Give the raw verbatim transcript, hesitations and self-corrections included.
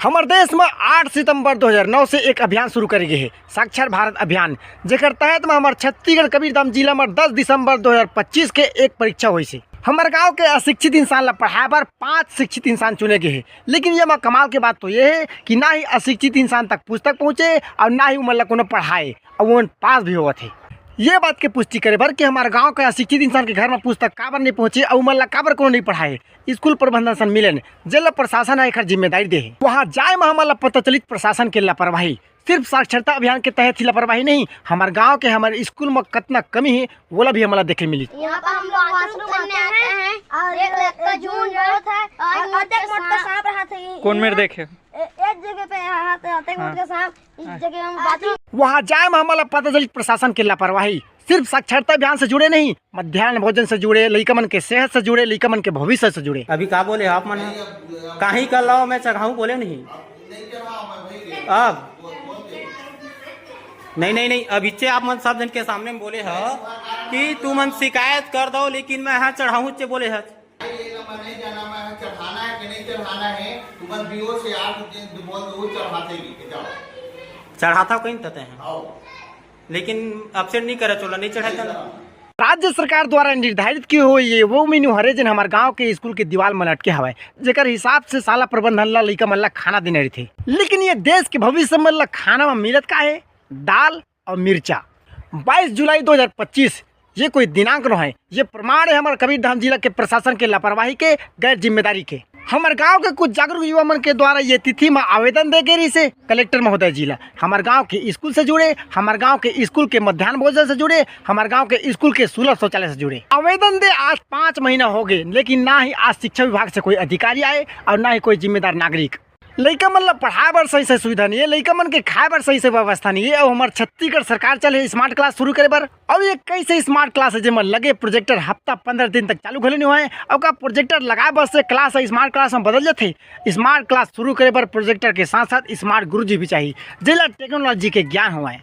हमर देश म आठ सितंबर दो हज़ार नौ से एक अभियान शुरू करे गे हे, साक्षर भारत अभियान, जेकर तहत म हमर छत्तीसगढ़ कबीरधाम जिला म दस दिसंबर दो हज़ार पच्चीस के एक परीक्षा होइस हे। हमर गांव के अशिक्षित इंसान ला पढ़ाए बर पांच शिक्षित इंसान चुने गे हे, लेकिन ये म कमाल के बात तो ये हे कि ना ही अशिक्षित इंसान तक पुस्तक पहुंचे और ना ही उमन ला कोनो पढ़ाए, और उमन पास भी होवत हे। ये बात के पुष्टि करे बर कि हमर गांव के अशिक्षित इंसान के घर म पुस्तक काबर नहीं पहुंचे और उमन ला काबर कोनो नहीं पढ़ाए, स्कूल प्रबंधन सन मिलेन, जेला प्रशासन ह एकर जिम्मेदारी दे हे। वहां जाए म हमन ला पता चलित प्रशासन के लापरवाही। सिर्फ साक्षरता अभियान के तहत ही लापरवाही नहीं, हमर गांव के हमर स्कूल म कतना कमी हे, वोला भी हमन ला देखे मिली। यहाँ पर हम लोग वॉशरूम करते हैं और एक लड़का झूठ बोलत है और अतेक मोटका सांप रहत है। कौन मेर देखे? ए-, एक जगह पे यहाँ आते, आते हाँ। मोटका सांप, इस हाँ। जगह हम बाथरूम। वहाँ जाए म हमन ला पता चली प्रशासन के लापरवाही। सिर्फ साक्षरता अभियान से जुड़े नहीं, मध्यान्ह भोजन से जुड़े, लइका मन के सेहत से जुड़े, लइका मन के भविष्य से जुड़े। अभी का बोले आप मन? काहीं कर लो, मैं चढ़ाऊँ बोले नहीं। अब नहीं, नहीं, नहीं, अभिच्चे आप मन सब जन के सामने में बोले ह कि तुमन शिकायत कर दो, लेकिन मैं यहाँ चढ़ाऊँ चे बोले ह। ये ना, मैं नहीं जाना, मैं चढ़ाना है कि नहीं चढ़ाना है, तुमन बीओ से आके दिन बोल दो, चढ़ाते ही, जाओ। चढ़ाता कहीं तते हैं। आओ। लेकिन absent नहीं करे चोला, नहीं चढ़ाता ना। राज्य सरकार द्वारा निर्धारित किए हुए ये वो मेन्यू हरे, जेन हमर गांव के स्कूल के दीवाल म लटके हवय, जेकर हिसाब से शाला प्रबंधन ला लइका मन ला खाना देना रहिथे। लेकिन ये देश के भविष्य मन ला खाना म मिलत का हे? दाल और मिर्चा। बाईस जुलाई दो हज़ार पच्चीस, ये कोई दिनांक नो है, ये प्रमाण है हमर कबीरधाम जिला के प्रशासन के लापरवाही के, गैर जिम्मेदारी के। हमर गांव के कुछ जागरूक युवा मन के द्वारा ये तिथि म आवेदन दे गे रहिस हे कलेक्टर महोदय जी ला, हमर गांव के स्कूल से जुड़े, हमर गांव के स्कूल के मध्यान्ह भोजन से जुड़े, हमर गांव के स्कूल के सुलभ शौचालय से जुड़े। आवेदन दे आज पाँच महीना हो गए, लेकिन ना ही आज शिक्षा विभाग से कोई अधिकारी आए और ना ही कोई जिम्मेदार नागरिक। लइका मन ला पढ़ाए बर सही से सुविधा नहीं है, लइका मन के खाए बर सही से व्यवस्था नहीं है। और हमर छत्तीसगढ़ सरकार चले हे स्मार्ट क्लास शुरू करे बर। अब ये कैसे स्मार्ट क्लास है, जेमा लगे प्रोजेक्टर हफ्ता पंद्रह दिन तक चालू घलो नहीं होए? और का प्रोजेक्टर लगाए बर से क्लास है स्मार्ट क्लास में बदल जाथे? स्मार्ट क्लास शुरू करे बर प्रोजेक्टर के साथ साथ स्मार्ट गुरुजी भी चाहिए, जेला टेक्नोलॉजी के ज्ञान होए।